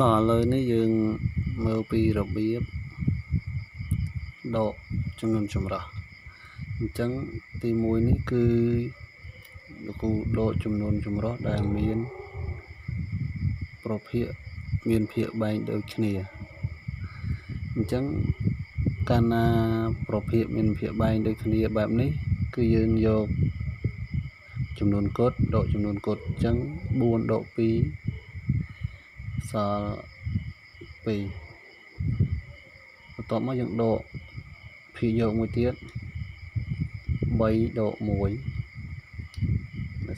តោះឥឡូវនេះយើងមើលពីរបៀបដកចំនួនចម្រោះអញ្ចឹងទី1នេះគឺលោកគ្រូដកចំនួនចម្រោះដែលមានប្រភាគមានភាគបែងដូចគ្នាអញ្ចឹងកាលណាប្រភាគមានភាគបែងដូចគ្នាបែបនេះគឺយើងយកចំនួនគត់ដកចំនួនគត់អញ្ចឹង4ដក2សល់2បន្ទាប់មកយើងដកភាគយកមួយទៀត3ដក1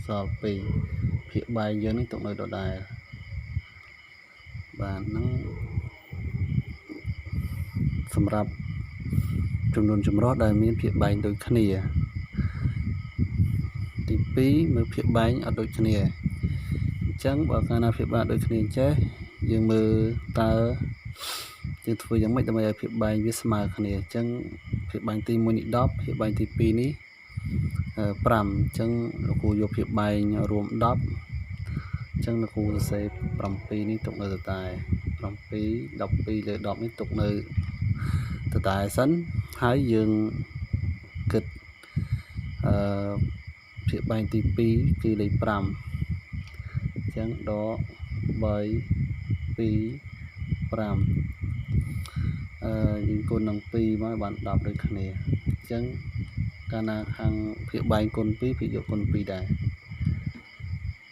សល់2ភាគបែងយើងនេះទុកនៅដដែលបាទហ្នឹងសម្រាប់ចំនួនចម្រោះដែលមានភាគបែងដូចគ្នាទី2មើលភាគបែងអត់ដូចគ្នាអញ្ចឹងបើកាលណាភាគបែងដូចគ្នាចេះយើងមើលតើយើងធ្វើយ៉ាងម៉េចដើម្បីឲ្យភាគបែងវាស្មើគ្នាអញ្ចឹងភាគបែងទី1នេះ10ភាគបែងទី2នេះ5អញ្ចឹងលោកគ្រូយកភាគបែងរួម10អញ្ចឹងលោកគ្រូសរសេរ7នេះទុកនៅតតែ7 12លើ10នេះទុកនៅតតែសិនហើយយើងគិតអឺភាគបែងទី2គឺលេខ5អញ្ចឹងដក3 2 5យើងគុណនឹង2មកបាន10ដូចគ្នាអញ្ចឹងកាលណាខាងភាគបែងគុណ2ភាគយកគុណ2ដែរ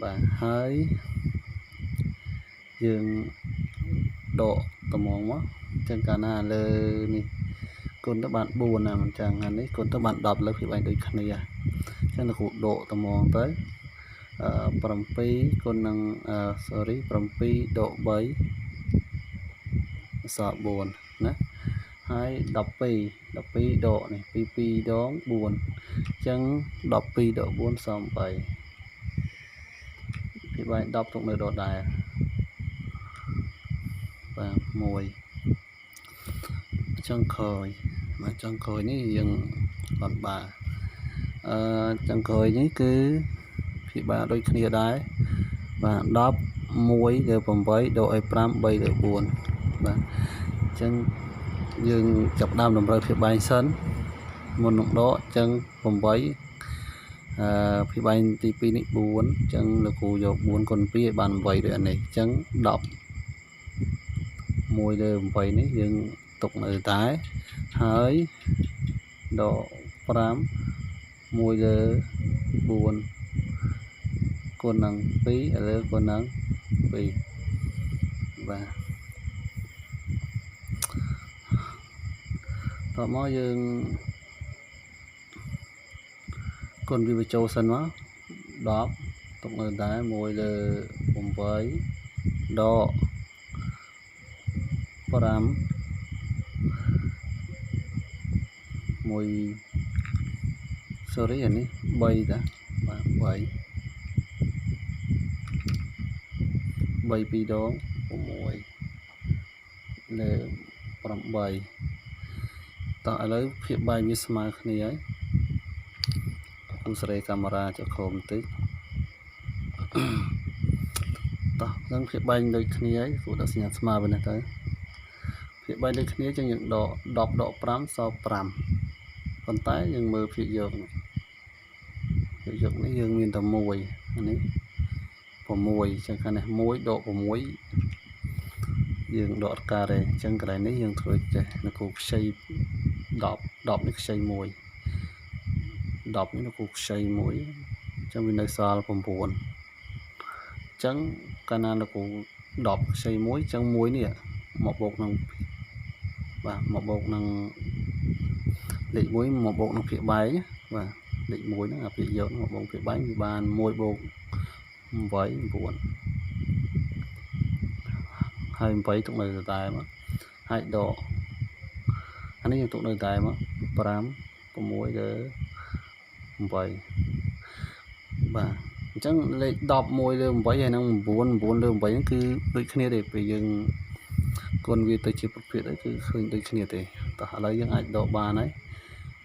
បាទហើយយើងដកត្មងមកអញ្ចឹងកាលណាលើនេះគុណទៅបាន4ណាមិនចឹងអានេះគុណទៅបាន10លើភាគបែងដូចគ្នាអញ្ចឹងលោកគ្រូដកត្មងទៅ7គុណនឹង sorry 7ដក3សល់4ណាហើយ12 12ដកនេះ2 2ដង4អញ្ចឹង12ដក4សល់8ពីបែង10ទុកនៅដដែលបាទ1ចុងក្រោយបាទចុងក្រោយនេះយើងអត់បាទចុងក្រោយនេះគឺភាគបែងដូចគ្នាដែរបាទ10 1លើ8ដកឲ្យ5 3លើ4បាទអញ្ចឹងយើងចាប់ដើមតម្រូវភាគបែងសិនមុននឹងដកអញ្ចឹង8ភាគបែងទី2នេះ4អញ្ចឹងលោកគ្រូយក4គុណ2ឲ្យបាន8ដូចអានេះអញ្ចឹង10 1លើ8នេះយើងទុកនៅតែហើយដក5 1លើ4គុណនឹង2ឥឡូវគុណនឹង2បាទតមកយើងគុណវាបញ្ចូលសិនមក10ទុកនៅតែ1លើ8ដក5 1 sorry អានេះ3តាបាទ3 3 2ដង6លើ8តោះឥឡូវភាគបែងវាស្មើគ្នាហើយគូសេរីកាមេរ៉ាចុះក្រោមបន្តិចតោះនឹងភាគបែងដូចគ្នាហើយគូដាក់សញ្ញាស្មើប៉ុណ្ណេះទៅភាគបែងដូចគ្នាចឹងយើងដក10ដក5សល់5ប៉ុន្តែយើងមើលភាគយកនេះភាគយកនេះយើងមានតែ1នេះ6ចឹងខាងនេះ1ដក6យើងដកការទេអញ្ចឹងកន្លែងនេះយើងធ្វើចេះនគរខ្ចី10 10នេះខ្ចី1 10នេះនគរខ្ចី1អញ្ចឹងវានៅសល់9អញ្ចឹងកាលណានគរ10ខ្ចី1អញ្ចឹង1នេះមកបូកនឹងបាទមកបូកនឹងលេខ1មកបូកនឹងភាគបែងបាទលេខ1ហ្នឹងអាភាគយកមកបូកភាគបែងវាបាន1បូក8 9ហើយ8ទុកនៅដដែលមកហើយដកអានេះយើងទុកនៅដដែលមក5 6លើ8បាទអញ្ចឹងលេខ11លើ8ហើយនឹង9 9លើ8ហ្នឹងគឺដូចគ្នាទេពេលយើងគុណវាទៅជាប្រភេទអីគឺឃើញដូចគ្នាទេតោះឥឡូវយើងអាចដកបានហើយ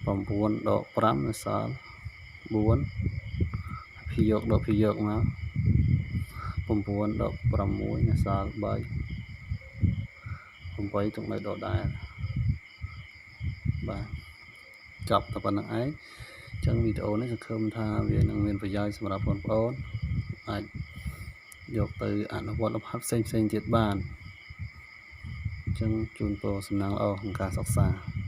9ដក5នៅសល់4ភាយកដកភាយកមក9ដក6នៅសល់3 8ទុកនៅដដែលបាទចប់តែប៉ុណ្ណឹងឯងអញ្ចឹងវីដេអូនេះសង្ឃឹមថាវានឹងមានប្រយោជន៍សម្រាប់បងប្អូនអាចយកទៅអនុវត្តលំហាត់ផ្សេងផ្សេងទៀតបានអញ្ចឹងជូនពរសំណាងល្អក្នុងការសិក្សា។